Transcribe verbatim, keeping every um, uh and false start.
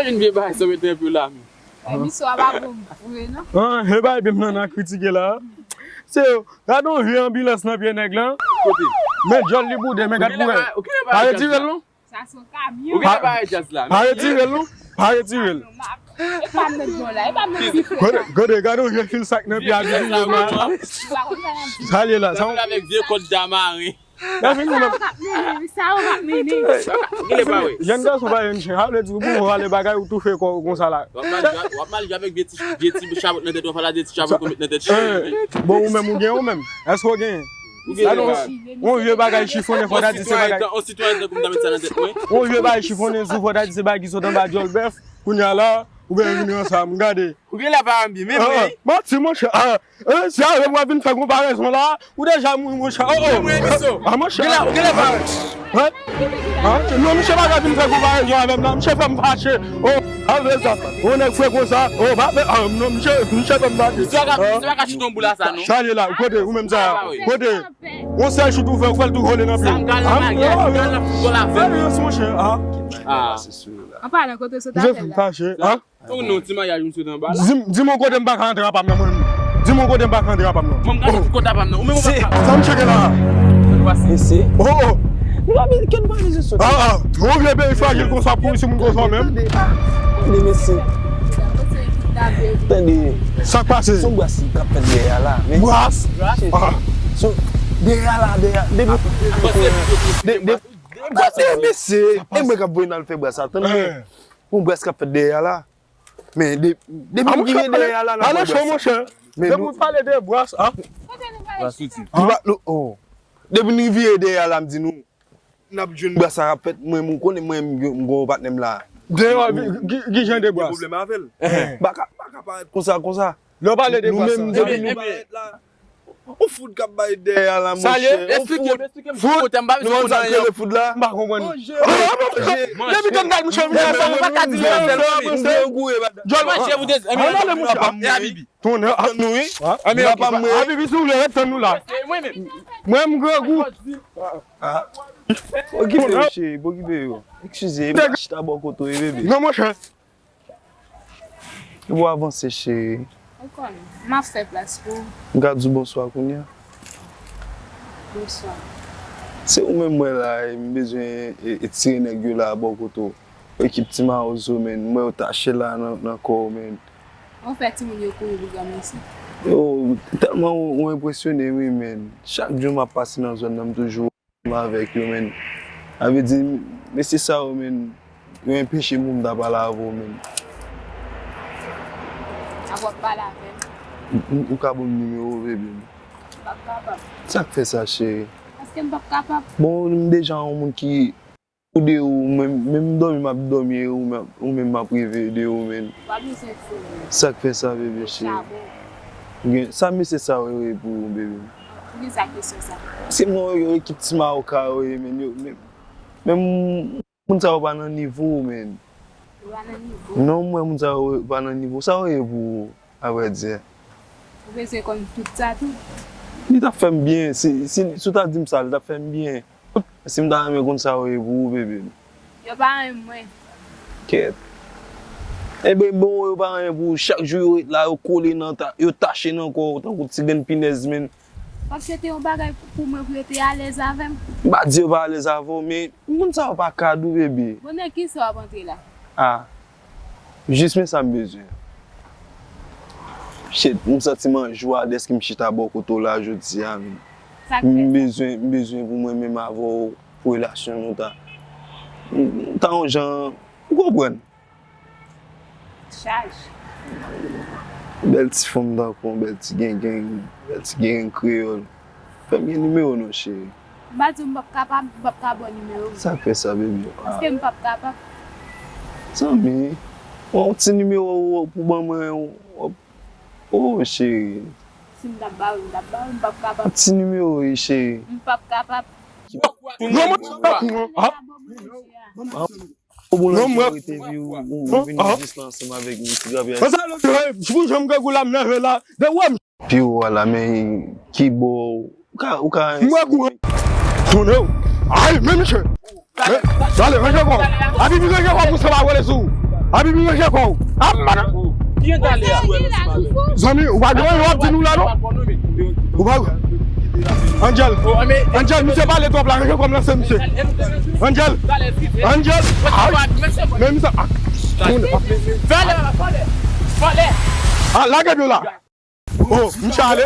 Imajine vye bagay sa w mete nan pye w la menm. Emisyon an pa bon vre non. Ah, e bay bim nan nan kritike la. Se yo, gade yon vye anbilans nan pye nèg lan. Kote? Men djòl li boude, men gad pou wè. Pa retire l non. Sa se yon kamyon. Ou genlè pa wè djaz la. Pa retire l non. Pa retire l. E pa m nan bon la, e pa m nan dife la. Gade, gade, gade yon vye fil sak nan pye a. Ou pa konn sa n ap di. Sa l ye la, sa. Avèk vye kòd damare. Sa w ap mennen, wi, sa w ap mennen. Genlè pa wè. Jèn gason pa jèn chen, sa vle di ou pou vale bagay ou toufe kò w konsa la. W ap mal jwe, w ap mal jwe avèk vye ti, vye ti chabot nan tèt ou, w ap al a de ti chabot ou met nan tèt chen. Bon, ou menm, ou gen ou menm. Èske w gen? Ou gen. Yon vye bagay chifonnen, fò ta di se bagay. On sitwayen tankou m ta met sa nan tèt mwen. Yon vye bagay chifonnen sou, fò ta di se bagay ki sot anba djòl bèf. Kounye a la, ou gen vini ansanm, gade. Ou gen la pa anbi, men mwen. Manti, monchè. Ah, eh, si avè m w ap vin fè konparezon la, ou deja mouri, monchè. Oh, oh. Men mwen, emisyon. Ah, monchè. Gen la, gen la pa. Hein? Hein? Non, misye pa ka vin fè konparezon avè m nan. Misye fè m fache. Oh, avè sa. Yon nèg fre konsa. Oh, pa fè. Ah, non, misye, misye fè m fache. Misye pa ka, misye pa ka chita yon boul a sa, non. Sa l ye la, kote, ou menm sa. Ah, wi. Kote. Yon sèl chout ou fè, ou fè l tou vole nan pye w. Sa m gal nan maryaj, m gal nan foutbòl avè l. Serye, monchè, ah. Ah. An palan kote sot avè l la. Misye fè m fache, ah. Ou non, ti maryaj m sot anba la. Di m, di m yon kote m pa ka antre apa m nan mwen. Di m yon kote m pa ka antre apa m nan. Mwen m ka sot kote apa m nan. Ou menm ou pa ka. Sa m cheke la. Mesye. Oh, oh. Nou pa bezwen, kè nou pa bezwen sot. Ah, ah. Yon vye peyi frajil konsa pou isi moun konsa menm. Tande, ah. Tande, mesye. Tande. Sa k pase? Son bras k ap fèt dèyè a la. Bras? Ah. Son dèyè a la, dèyè. Depi. De, de, tande, mesye. E mwen k ap voye n al fè bras sa. Tande. Yon bras k ap fèt dèyè a la. Men de, depi m vire dèyè a la, n ap wè bras sa. Men nou pale de bras, ah. Bras iti. Nou pa, nou, oh. Depi nou vire dèyè a la, m di nou, n ap jwenn bras sa k ap fèt, mwen, m konnen mwen, m gen, m gen yon patnè m la. Dèyè, ki, ki, ki jan de bras? Gen pwoblèm avè l. Pa ka, pa ka parèt konsa, konsa. Lè w pale de bras sa. Nou menm, depi nou parèt la. Ou fout k ap bay dèyè a la, monchè. Esplike m, esplike m sou kote m pa bezwen konn anyen. M pa konprann. Depi tann gad mouche vini ansanm, ou pa ka di li ansanm. Djòl manje, ou de, e Abibi. Tonnè, nou wi. Abibi, si w vle, ret tann nou la. Mwen, m grangou. Pokipe yo, cheri, pokipe yo. Eskize, m pa chita bò kote w, bebe. Non, monchè. Epi w avanse, cheri. Ou konnen, m ap fè plas pou ou. M ka di w bonswa kounye a? Bonswa. Se ou menm m wè la, e m bezwen e, etire nèg yo la bò kote w. Ekip Ti Mawozo, menn. M wè yo tache la nan, nan kò w, menn. Ou fè timoun yo kouri pou granmesi. Yo, tèlman ou, ou enpresyone, wi, menn. Chak jou m ap pase nan zòn nan, m toujou m avèk yo, menn. Sa vle di, mesye sa yo, menn, yo enpeche m pou m ta pale avè w, menn. Ak w ap pale avè m? M, m, ou ka ban m nimewo w, bebe m? M p ap kapab. Sa k fè sa, cheri? Paske m p ap kapab. Bon, m deja yon moun ki, ou de ou, menm, menm dòmi m ap dòmi, ou menm, ou menm m ap reve de ou, menn. W ap bezwen fou, menn. Sa k fè sa, bebe cheri? Chabon. Gen, sa mesye sa yo ye pou ou, bebe m? Poukisa kesyon sa? Paske mwen wè yo ekip Ti Mawoka yo ye, menn, yo, men, men moun sa yo pa nan nivo w, menn. Yo pa nan nivo w? Non, mwen, moun sa yo pa nan nivo w. Sa yo ye pou ou, avrèdi? Ou bezwen konn tout sa tou? Li t ap fè m byen. Si, si, si w ta di m sa, li t ap fè m byen. Si m ta renmen konn sa yo ye pou ou, bebe m. Yo pa renmen mwen. Kèt. Enben, bon, yo pa renmen pou ou. Chak jou yo ret la, yo kole nan ta, yo tache nan kò w tankou ti grenn pinèz, menn. Paske se te yon bagay pou, pou mwen, pou yo te alèz avè m. M pa di yo pa alèz avè w, men moun sa yo pa kad ou, bebe. Bon, nan kisa w ap antre la? Ah. Jis men sa m bezwen. Shit, m santi m an jwa dèske m chita bò kote w la jodi a, men. Sa k fè sa? M bezwen, m bezwen pou mwen menm avè w, pou relasyon nou ta, ta yon jan, ou konprann? Chaj. Bèl ti fanm tankou w, bèl ti gengenn, bèl ti gengenn kreyòl. Fè m gen nimewo w non, cheri. M pa di w m p ap kapab, m p ap ka ba w nimewo m. Sa k fè sa, bebe? Paske m p ap kapab. Zanmi, yon ti nimewo w pou ban mwen, w ap, oh, cheri. Si m t ap ba w, m t ap ba w, m p ap kapab. Ti nimewo wi, cheri. M p ap kapab. Non, mwen, ah. Ou bon, lè w rete epi ou, ou, ou vini jis la ansanm avèk misye Gabriel. Konsa, lòt jou, eh, pou jan m grangou la, m nève la. De wè m. Pi ou a la, men ki bò, ou ka, ou ka. M wè kouran. Tounen w. Ay, men misye. Men, ale, ranje kò w. Abibi, ranje kò w pou sa pa vole sou ou. Abibi, ranje kò w. Ap madan. Zanmi, ou pa gen anyen w ap di nou la, non? Ou pa. Angel. Angel, misye pale twòp la, ranje kò m lanse misye. Angel. Angel. Ay. Men misye. Ah. Ah, lage dlo la. Oh, misye ale.